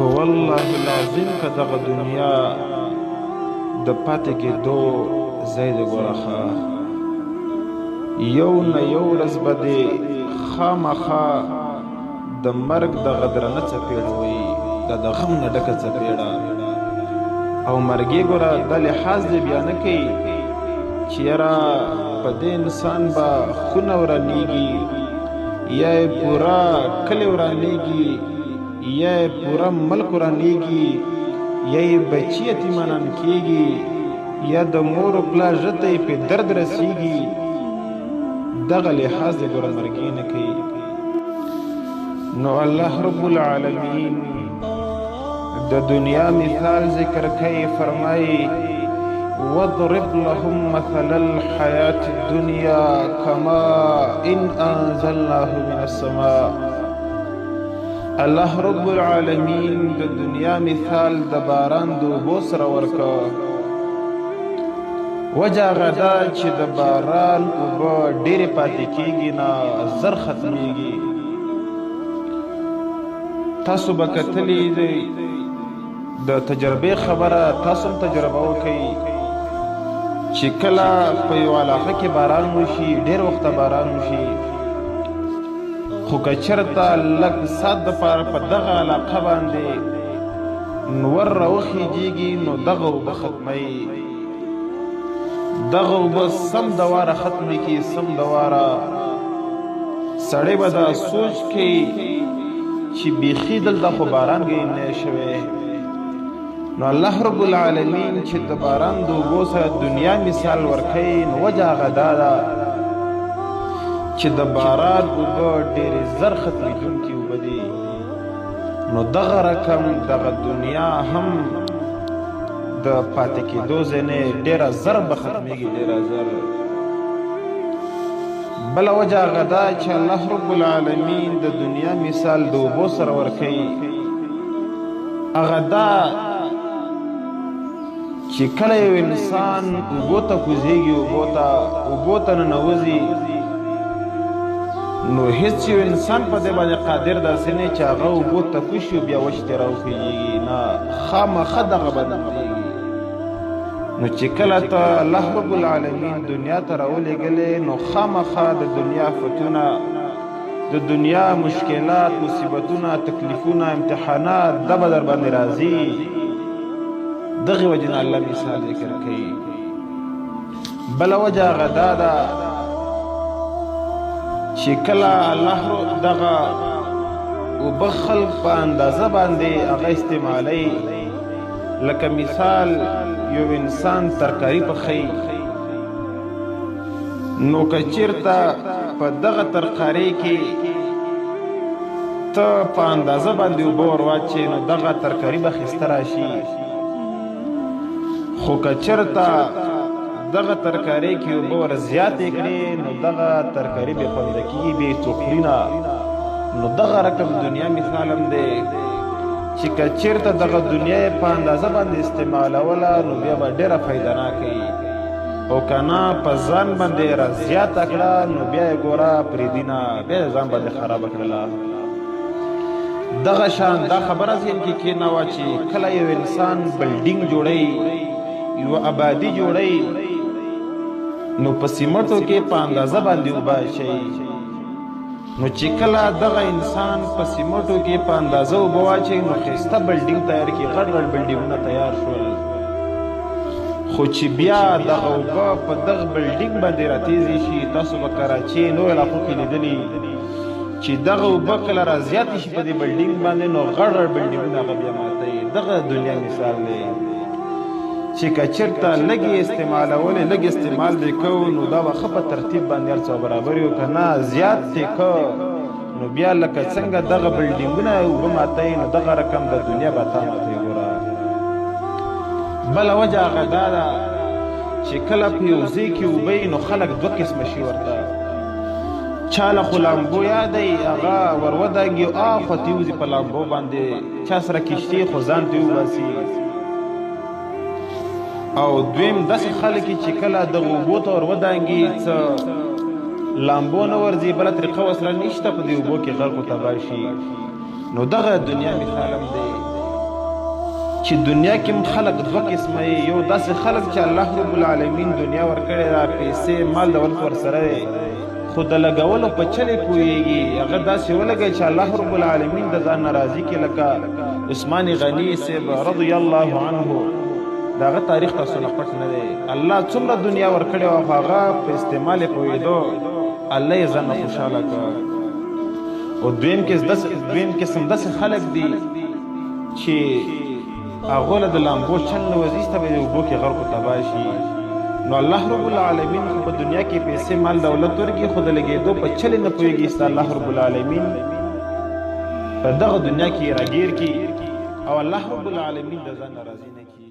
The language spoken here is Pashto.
په والله العظیم که دغه دنیا د پاتې کېدو ځای دی ګوره ښه، یو نه یو ورځ به دې خامخا د مرګ دغه درنه څپېړه وي، دا د غم نه ډکه څپېړه. او مرګې ګوره دا لحاظ دې بیا نه کوي چې یاره په دې انسان به خونه ورانېږي، یا یې پوره کلی ورانېږي، یا یې پوره ملک ورانېږي، یا یې بچي یتیمانان کېږي، یا د مور و پلار زړه ته یې پې درد رسېږي. دغه لحاظ دې ګوره مرګې نه کوي. نو الله رب العالمین د دنیا مثال ذکر کوي، فرمایي واضرب لهم مثل الحياة الدنيا كما إن أنزلناه من السماء. الله رب العالمین د دنیا مثال د باران د اوبو سره ورکړ. وجه هغه ده چې د باران اوبه ډېرې پاتې کېږي نه، زر ختمېږي. تاسو به کتلي دی د تجربې خبره، تاسو هم تجربه وکړئ چې کله په یو علاقه کې باران وشي، ډېر وخته باران وشي، خو که چېرته لږ ساعت دپاره په دغه علاقه باندې نور راوخیجېږي، نو دغه اوبه ختموي، دغه اوبه سم دواره ختمې کړي، سم دواره. سړی به دا سوچ کوي چې بیخي دلته خو باران ګی نه شوی. نو الله رب العالمین چې د باران د اوبو سره دنیا مثال ورکوي، نو وجه هغه دا ده چې د باران اوبه ډېرې زر ختمېدونکې اوبه دي. نو دغه رقم دغه دنیا هم د پاتې کېدو ځای نه، ډېره زر به ختمېږي، ډېره زر. بله وجه هغه ده چې الله رب العالمین د دنیا مثال د اوبو سره ورکوي، هغه دا چې کله یو انسان اوبو ته کوزېږي، اوبو ته ننوځي، نو هیڅ یو انسان په دې باندې قادر داسې نه چې هغه اوبو ته کوز شي او بیا وچ ترې راوخېږي، نه، خامخا دغه به ډوبېږي. نو چې کله ته الله رب العالمین دنیا ته راولېږلې، نو خامخا د دنیا فتونه، د دنیا مشکلات، مصیبتونه، تکلیفونه، امتحانات دا به در باندې راځي. دغې وجې نه الله مثال ذکر کوي. بله وجه هغه دا ده چې کله الله دغه اوبه خلق په اندازه باندې هغه استعمالوي، لکه مثال یو انسان ترکاری پخوي، نو که چېرته په دغه ترکارۍ کې ته په اندازه باندې اوبه ور واچوې، نو دغه ترکاري به ښایسته راشي. خو که چېرته دغه ترکارۍ کې اوبه ور زیاتې کړې، نو دغه ترکاري بې خونده کېږي، بې څوک خوري نه. نو دغه رقم دنیا مثال هم دی چې که چېرته دغه دنیا یې په اندازه باندې استعمالوله، نو بیا به ډېره فایده ناکه وي، او که نه په ځان باندې را زیاته کړه، نو بیا یې ګوره پرېږدي نه، بیا یې ځان باندې خرابه کړله. دغه شان دا خبره ذهن کې کښېنوه چې کله یو انسان بلډینګ جوړوي، یوه آبادي جوړوي، نو په سیمټو کې په اندازه باندې اوبه اچوي. نو چې کله دغه انسان په سیمټو کې په اندازه اوبه واچوي، نو ښایسته بلډینګ تیار کړي، غټ غټ بلډینګونه تیار شول. خو چې بیا دغه اوبه په دغه بلډینګ باندې راتېزې شي، تاسو به کراچۍ نور علاقو کې لیدلي چې دغه اوبه کله را زیاتې شي په دې بلډینګ باندې، نو غټ غټ بلډینګونه هغه بیا ماتوي. دغه دنیا مثال دی چې که چېرته لږې استعمالولې، لږ استعمال دې کوو، نو دا به ښه په ترتیب باندې هر څه برابر وي، که نه زیات دې کوو، نو بیا لکه څنګه دغه بلډینګونه اوبه ماتوي، نو دغه رقم د دنیا به تا ماتوي. ګوره بله وجه هغه دا ده چې کله په یو ځای کې اوبه وي، نو خلک دوه قسمه شي ورته. چا له خو لامبو یادوي، هغه ور ودانګي او اخوا ته وځي په لامبو باندې، چا سره کښتۍ خو ځان ته وباسي. او دویم داسې خلک چې کله دغه اوبو ته ور ودانګي، څه لامبو نه ورځي، بله طریقه ورسره نشته، په دې اوبو کې غرق و تباه شي. نو دغه دنیا مثال هم دی چې دنیا کې هم خلک دوه قسمه یي. یو داسې خلک چې الله رب العالمین دنیا ورکړې ده، پیسې مال دولت ورسره دی، خو د لګولو په چلې پوهېږي. هغه داسې ولګوي چې الله رب العالمین د ځان نه راضي کړي، لکه عثمان غني صاحب رضی الله عنه. د هغه تاریخ تاسو نه پټ نه دی. الله څومره دنیا ورکړې وه، خو هغه په استعمال یې پوهېدو، الله یې ځان نه خوشحاله کړ. او دویم قسم داسې خلک دي چې هغو له د لامبو چل نه وځي، ته به د اوبو کې غرق و تباه شي. نو الله رب العالمین خو په دنیا کې پیسې مال دولت ورکړي، خو د لګېدو په چلې نه پوهېږي. ستا الله رب العالمین په دغه دنیا کې راګیر کړي او الله رب العالمین د ځان نه راضي نه کړي.